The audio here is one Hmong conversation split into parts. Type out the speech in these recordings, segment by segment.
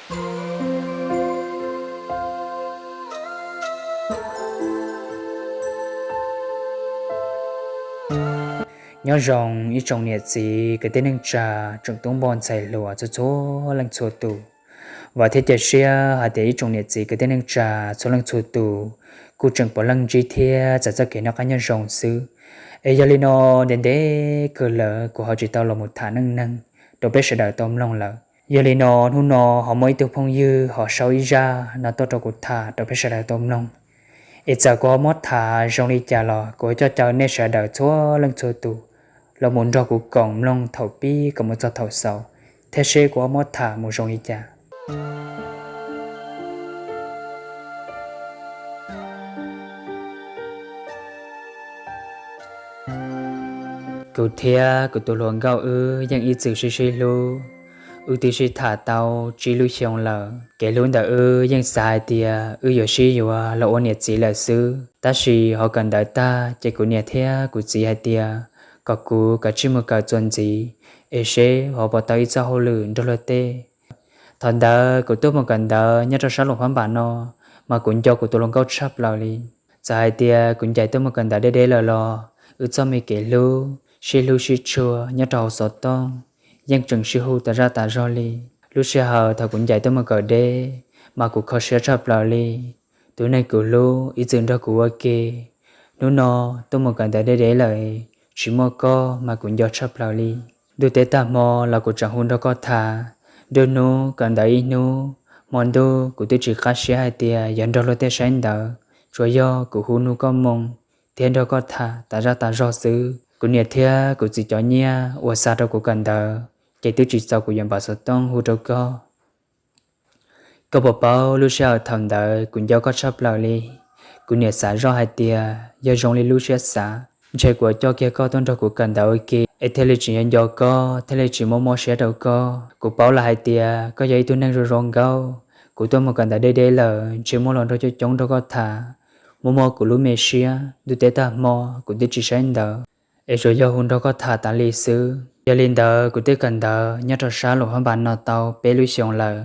Nyob zoo ib tsoom niam txiv kwv tij neej tsa, tsoom tub npoj ntxhais hluas txhua txhua leej txhua tus. Vam thiab cia siab hais tias ib tsoom niam txiv kwv tij neej tsa txhua leej txhua tus kuj tseem puav leej ntsib thiab txais txoj kev noj qab nyob zoo xwb. Es yog li no, ntev ntev kawg lawm kuv ho tsis tau los mus tham neej neeg rau peb sawv daws tau mloog lawm. Yog li no, hnub no ho muaj ib tug phooj ywg ho sau ib zaj no tuaj rau kuv tham rau peb sawv daws tau mloog. Es txawm kuv ho muab tham zoo li cas los kuv coj caw nej sawv daws txhua leej txhua tus los mus nrog kuv koom mloog thaum pib kom mus txog thaum xaus, thiab seb kuv ho muab tham mus zoo li cas. Kuv thiab kuv tus hluas nkauj wb yeej ib txwm sib sib hlub. Wb twb sib tham tau tsib lub xyoo lawm. Kev hlub ntawm wb yeej xav hais tias wb yuav sib yuav los ua niam txiv lawm xwb. Tab sis ho kawm ntawv tag ces kuv niam thiab kuv txiv hais tias kom kuv kav tsij mus kawm txuas ntxiv, es seb ho puas tau ib txoj hauj lwm nrog luag tej. Thaum ntawd kuv tuaj mus kawm ntawv nyob rau sab Luam Phab Npas no, mas kuv nco kuv tus hluas nkauj tshaj plaws li. Txawm hais tias kuv ncaim tuaj mus kawm ntawv deb deb lawm los wb txoj me kev hlub, sib hlub sib tshua nyob rau hauv xov tooj yeej tseem sib hu tas zaj tas zog li. Lub sij hawm thaum kuv ncaim tuaj mus kawm deb, mas kuv kho siab tshaj plaws li. Tus neeg kuv hlub ib txwm nrog kuv ua ke, hnub no tuaj mus kawm ntawv deb deb lawm, tsis muaj koj mas kuv nco tshaj plaws li. Ntuj teb tag hmo los kuv tseem hu nrog koj tham, nruab hnub kawm ntawv ib hnub, hmo ntuj kuv twb tsis qab siab hais tias yog nrog luag tej saib ntawv, tsuas yog kuv hu nug koj moo thiab nrog koj tham tas zaj tas zog xwb. Kuv niam thiab kuv txiv cov nyiaj uas xa rau kuv kawm ntawv ces twb tsis txaus kuv yuav npav xov tooj hu rau koj. Koj puas paub lub sij hawm thaum ntawd kuv nco koj tshaj plaws li. Kuv niam xav zoj hais tias yog zoo li lub siab xav, ntshe kuv yuav coj kiag koj tuaj nrog kuv kawm ntawv ua ke es thiaj li tsis nco nco koj, thiaj li tsis mob mob siab rau koj. Kuv paub lawm hais tias koj yog ib tug neeg zoo zoo nkauj. Kuv tuaj mus kawm ntawv deb deb lawm, ntshe muaj hluas nraug coob coob nrog koj tham, muaj mob kuv lub me siab. Ntuj teb tag hmo kuv twb tsis saib ntawv, es tsuas yog hu nrog koj tham tas li xwb. Yog li ntawd kuv twb kawm ntawv nyob rau sab Luam Phab Npas no tau peb lub xyoos lawm.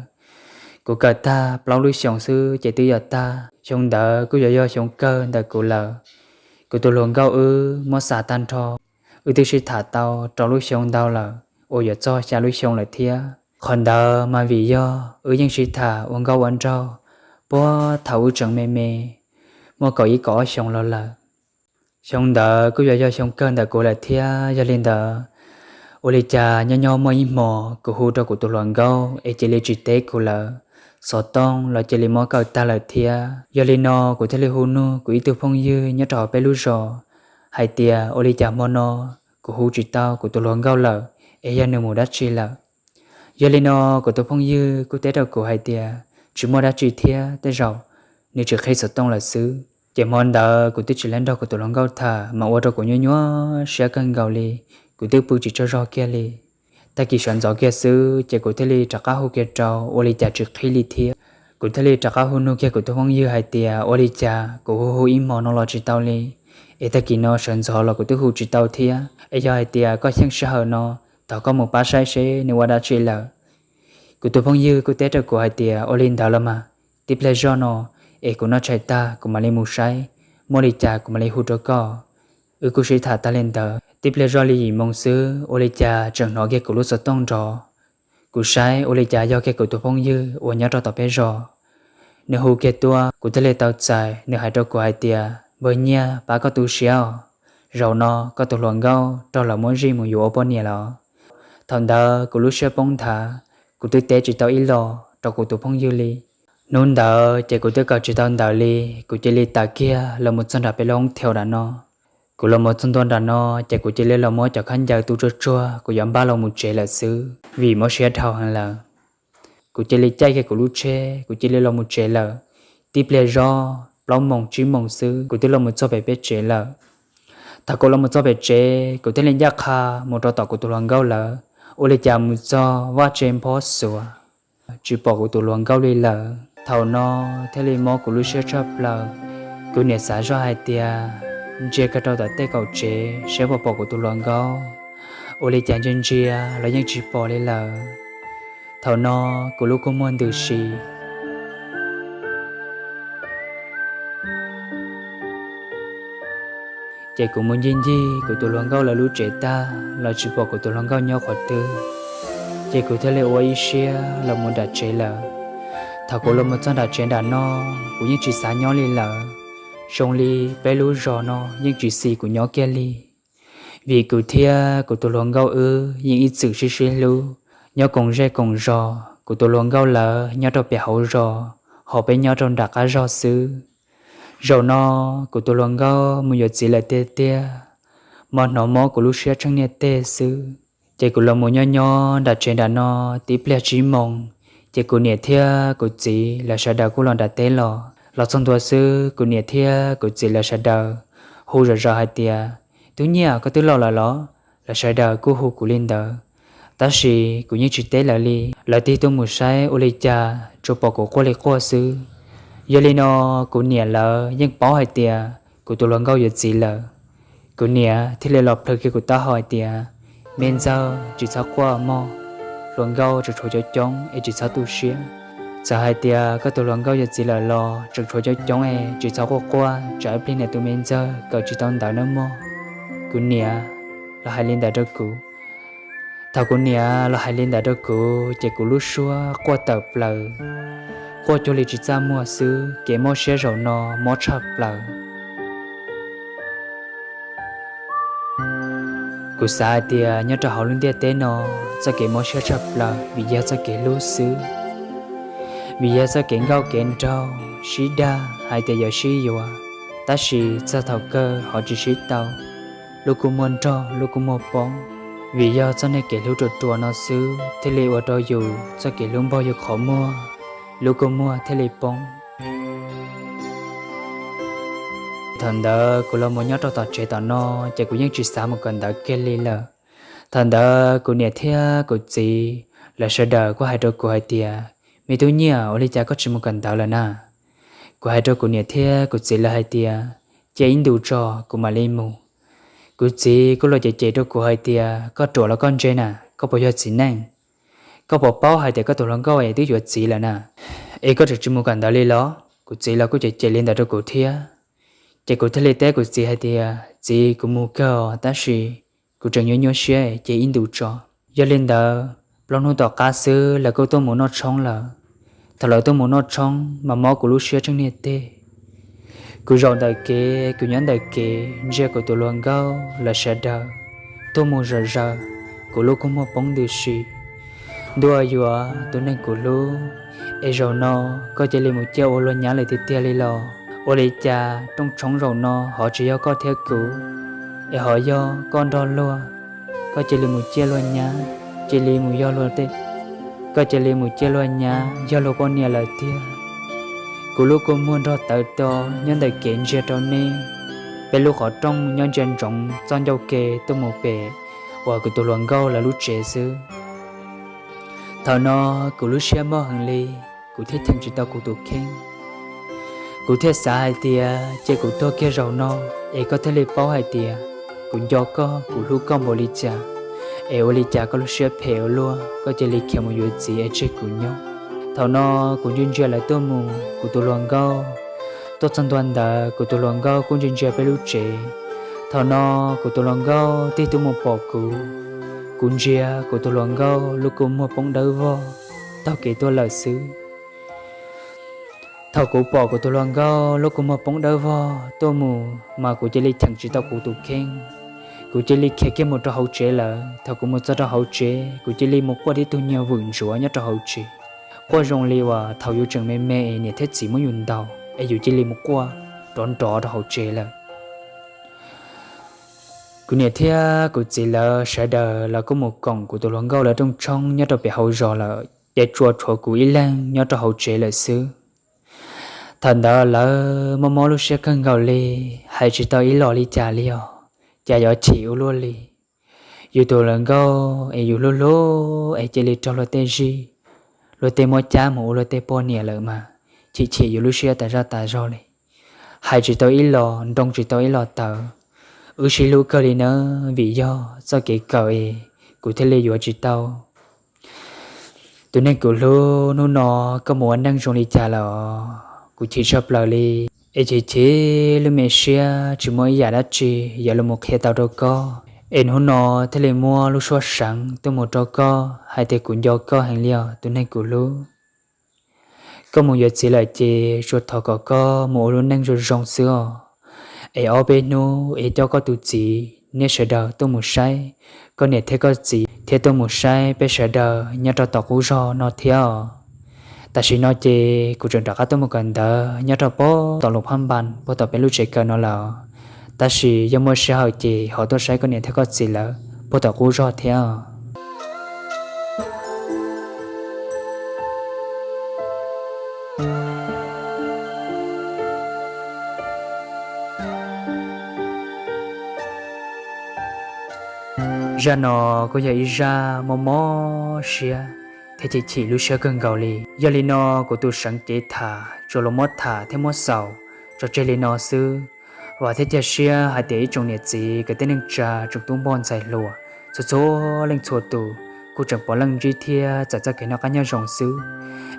Kuv kawm tag plaub lub xyoos xwb ces twb yuav tag. Xyoo ntawd kuj yuav yog xyoo kawg ntawm kuv lawm. Kuv tus hluas nkauj wb muab xa tag nrho, wb twb sib tham tau rau lub xyoo ntau lawm, uas yuav txog xya lub xyoo lawm thiab. Qhov ntawd mas vim yog wb yeej sib tham ua nkauj ua nraug puag thaum wb tseem me me, muaj kaum ib kaum ob xyoos los lawm. Xyoo ntawd kuj yuav yog xyoo kawg ntawm kuv lawm thiab. Yog li ntawd, ua li cas nyob nyob muaj ib hmo kuv hu rau kuv tus hluas nkauj es cia li tsis teb kuv lawm, xov tooj los cia li muab kaw tag lawm thiab. Yog li no kuv thiaj li hu nug kuv ib tug phooj ywg nyob rau hauv peb lub zos hais tias ua li cas hmo no kuv hu tsis tau kuv tus hluas nkauj lawm, es yog nws mus dab tsi lawm. Yog li no kuv tus phooj ywg kuj teb rau kuv hais tias tsis muaj dab tsi thiab, tej zaum nws tsis qhib xov tooj lawm xwb. Ces hmo ntawd kuv twb tsis lab nrog kuv tus hluas nkauj tham mas ua rau kuv nyuaj nyuaj siab kawg nkaus li, kuv twb pw tsis tsaug zog kiag li. Tag kis sawv ntxov kiag xwb ces kuv thiaj li rov qab hu kiag rau ua li cas tsis qhib li thiab. Kuv thiaj li rov qab hu nug kiag kuv tus phooj ywg hais tias ua li cas kuv hu hu ib hmo no los tsis tau li, es tag kis no sawv ntxov los kuv twb hu tsis tau thiab, es yog hais tias koj xyeej sij hawm no, thov koj mus pab saib seb nws ua dab tsi lawm. Kuv tus phooj ywg kuj teb rau kuv hais tias ua li ntawd los mas, tib pliag zoj no es kuv noj tshais tag kuv mam li mus saib, muaj li cas kuv mam li hu rau koj. Wb kuj sib tham tag li ntawd, tib pliag zoj li yim moos xwb ua li cas tseem hnov kiag kuv lub xov tooj nrov. Kuv saib ua li cas yog kiag kuv tus phooj ywg uas nyob rau tom peb zos. Nws hu kiag tuaj kuv thiaj li tau txais, nws hais rau kuv hais tias npawg Nyiaj, pab koj tu siab os, zaum no koj tus hluas nkauj raug lawv muab zij mus yuav ua poj niam lawm. Thaum ntawd kuv lub siab poob nthav, kuv twb teb tsis tau ib los rau kuv tus phooj ywg li. Hnub ntawd ces kuv twb kawm tsis tau ntawv li, kuv cia li tawm kiag los mus txog nram peb lub hoob thiaus nram no. Kuv los mus txog ntua nram no ces kuv cia li los muab cov khaub ncaws tu tsuag tsuag, kuv yuav npaj los mus tsev lawm xwb vim mob siab dhau heev lawm. Kuv cia li caij kiag kuv lub tsheb, kuv cia li los mus tsev lawm. Tib pliag zoj plaub moos tsib moos xwb kuv twb los mus txog pem peb tsev lawm. Thaum kuv los mus txog pem tsev, kuv thiaj li ncaj qha mus rau tom kuv tus hluas nkauj lawm. Ua li cas mus txog vaj tse nphob xuav, tsis pom kuv tus hluas nkauj li lawm. Thaum no thiaj li mob kuv lub siab tshaj plaws. Kuv niam xav zoj hais tias ntsia kiag rau tom tej kaum tsev seb puas pom kuv tus hluas nkauj. Ua li cas ntsia ntsia los yeej tsis pom li lawm. Thaum no kuv lub kua muag ntws si, ces kuv mus ncig ncig kuv tus hluas nkauj lawv lub tsev tag los tsis pom kuv tus hluas nkauj nyob qhov twg, ces kuv thiaj li ua ib siab los mus nram tsev lawm. Thaum kuv los mus txog nram tsev nram no, kuv yeej tsis xav nyob li lawm. Zoo li peb lub zos no yeej tsis xis kuv nyob kiag li, vim kuv thiab kuv tus hluas nkauj wb yeej ib txwm sib sib hlub, nyob koom zej koom zos. Kuv tus hluas nkauj lawv nyob rau pem hauv zos, ho peb nyob rau nram qab zog xwb. Zaum no kuv tus hluas nkauj mus yuav txiv lawm tiag tiag, mas hnov mob kuv lub siab tsheej niaj teg xwb. Ces kuv los mus nyob nyob nram tsev nram no tib pliag tsib moos, ces kuv niam thiab kuv txiv lawv sawv daws kuj los nram teb los. Los txog ntua xwb, kuv niam thiab kuv txiv lawv sawv daws hu zom zaws hais tias, Tub Nyiaj, koj twb los lawm los? Lawv sawv daws kuj hu kuv li ntawd, tab sis kuv yeej tsis teb lawv li. Lawv tig tuaj mus saib ua li cas tsuas pom kuv quaj li quaj xwb. Yog li no, kuv niam lawv yeej paub hais tias kuv tus hluas nkauj yuav txiv lawm. Kuv niam thiaj li los plhws kiag kuv taub hau hais tias, Me ntxawg, tsis txhob quaj mog, hluas nkauj tseem tshuav coob coob es tsis txhob tu siab. Txawm hais tias koj tus hluas nkauj yuav txiv lawm los tseem tshuav coob coob es tsis txhob quaj quaj, tsam ib pliag niam tus me ntxawg kawm tsis tau ntawv nawb mog. Kuv niam los hais li ntawd rau kuv. Thaum kuv niam los hais li ntawd rau kuv ces kuv lub suab quaj tawm plaws, quaj cuag li tsis txaj muag xwb. Kev mob siab zaum no mob tshaj plaws. Kuv xav hais tias nyob rau hauv lub ntiaj teb no, txoj kev mob siab tshaj plaws vim yog txoj kev hlub xwb, vim yog txoj kev nkauj kev nraug sib dag hais tias yuav sib yuav, tab sis txog thaum kawg ho tsis sib tau, lub kua muag nrog lub kua muag poob. Vim yog txoj niag kev hlub ruam ruam no xwb thiaj li ua rau yus txoj kev hlub npog yus qhov muag, lub kua muag thiaj li poob. Thaum ntawd kuv los mus nyob rau tom tsev tom no, ces kuv yeej tsis xav mus kawm ntawv kiag li lawm. Thaum ntawd kuv niam thiab kuv txiv lawv sawv daws kuj hais rau kuv hais tias, Me tub Nyiaj, ua li cas koj tsis mus kawm ntawv lawm na? Kuv hais rau kuv niam thiab kuv txiv lawv hais tias, Cia ib ntus tso kuv mam li mus. Kuv txiv kuj los cem cem rau kuv hais tias, Koj ruam los koj ntse na, koj puas yog txiv neej? Koj puas paub hais tias koj tus hluas nkauj es twb yuav txiv lawm na, es koj tseem tsis mus kawm ntawv li los? Kuv txiv los kuj cem cem li ntawd rau kuv thiab. Ces kuv thiaj li teb kuv txiv hais tias, Txiv, kuv mus kawg os, tab sis kuv tseem nyuaj nyuaj siab, cia ib ntus tso. Yog li ntawd, plaub hnub tom qab xwb lawv kuj tuaj mus noj tshoob lawm. Thaum lawv tuaj mus noj tshoob mas mob kuv lub siab tsheej niaj teg. Kuv zaum ntawm kev, kuv nyob ntawm kev ntsia kuv tus hluas nkauj lawv sawv daws tuaj mus zom zaws, kuv lub kua muag poob ntws si. Ntuj, yuav tus neeg kuv hlub, es zaum no koj cia li mus ciaj ua luag nyab lawm tiag tiag li los? Ua li cas rooj tshoob zaum no ho tsis yog koj thiab kuv, es ho yog koj nrog luag? Koj cia li mus ciaj luag nyab, cia li mus yog luag tej, koj cia li mus ciaj luag nyab yog luag poj niam lawm tiag. Kuv lub kua muag nrog tawv to nyob ntawm kev ntsia rau nej, peb lub qhov rooj nyob ntsia ntsoov txoj ncauj ke tuaj mus pem uas kuv tus hluas nkauj lawv lub tsev xwb. Thaum no kuv lub siab mob heev li, kuv thiaj cheem tsis tau kuv tus kheej. Kuv thiaj xav hais tias cia kuv tuag kiag zaum no, es koj thiaj li paub hais tias kuv nco koj, kuv hlub koj npaum li cas. Es ua li cas koj lub siab phem ua luaj, koj cia li khiav mus yuav txiv es tseg kuv nyob? Thaum no kuv ntsia ntsia lawv tuaj mus, kuv tus hluas nkauj tuaj txog ntua ntawd, kuv tus hluas nkauj kuj ntsia ntsia peb lub tsev. Thaum no kuv tus hluas nkauj tig tuaj mus pom kuv, kuv ntsia kuv tus hluas nkauj lub kua muag poob dawb vog taug kev tuaj lawm xwb. Thaum kuv pom kuv tus hluas nkauj lub kua muag poob dawb vog tuaj mus mas kuv cia li cheem tsis tau kuv tus kheej. Kuv cia li khiav kiag mus rau hauv tsev lawm. Thaum kuv mus txog rau hauv tsev, kuv cia li mus quaj tib tug nyiag vwm ntsuav nyob rau hauv tsev, quaj zoo li uas thaum yus tseem me me es niam thiab txiv muab yus ntaus es yus cia li mus quaj nrov nrov rau hauv tsev lawm. Kuv niam thiab kuv txiv lawv sawv daws los kuj mus koom kuv tus hluas nkauj lawv rooj tshoob nyob rau pem hauv zos lawm, ces tsuas tshuav kuv ib leeg nyob rau hauv tsev lawm xwb. Thaum ntawd lawv mob mob lub siab kawg nkaus li, hais tsis tau ib los li cas li os, cas yuav chim ua luaj li. Yus tus hluas nkauj es yus hlub hlub es cia li raug luag tej zij, luag tej muab cab mus ua luag tej poj niam lawm mas chim chim yus lub siab tas zaj tas zog li. Hais tsis tau ib los, nroo tsis tau ib los tawv. Wb sib hlub kawg li nawb, vim yog txoj kev kawm es kuv thiaj li yuav tsis tau Tus neeg kuv hlub, hnub no koj mus ua neej zoo li cas lawm? Kuv chim tshaj plaws li, es chim chim lub me siab tsis muaj ib yam dab tsi yuav los mus qhia tau rau koj, es hnub no thiaj li muab lub suab seev tuaj mus rau koj hais tias kuv nco koj heev li os tus neeg kuv hlub. Koj mus yuav txiv lawm ces tsuas thov kom koj mus ua lub neej zoo zoo xwb os. Es ob peb hnub es coj koj tus txiv, nej sawv daws tuaj mus saib, koj niam thiab koj txiv thiab tuaj mus saib peb sawv daws nyob rau tom qub zog no thiab os. Tam sim no ces kuv tseem rov qab tuaj mus kawm ntawv nyob rau puag tom Luas Phab Npas puag tom peb lub tsev kawm no lawm, tab sis yog muaj sij hawm ces ho tuaj saib koj niam thiab koj txiv lawv puag tom qub zog thiab. Zaj no kuj yog ib zaj mob mob siab thiab chim chim lub siab kawg nkaus li. Yog li no kuv tus seev cev tham tsuas los muab tham thiab muab xaus tso tseg li no xwb. Vam thiab cia siab hais tias ib tsoom niam txiv kwv tij neej tsa tsoom tub npog ntxhais hluas txhua txhua leej txhua tus kuj tseem puav leej ntsib thiab txais txoj kev noj qab nyob zoo xwb.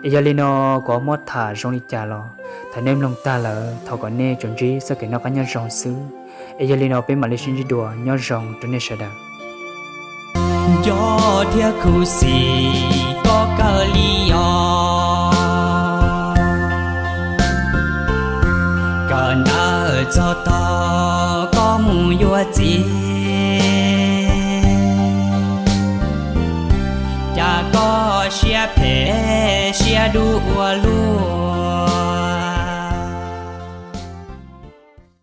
Es yog li no kuv ho muab tham zoo li cas los thov nej mloog tag lawm thov kom nej tsuas ntsib txoj kev noj qab nyob zoo xwb. Es yog li no peb mam li sib ntsib dua, nyob zoo rau nej sawv daws. Nco thiab khuv xim koj kawg li os, kawm ntawv txog tog koj mus yuav txiv, cas koj siab phem siab dub ua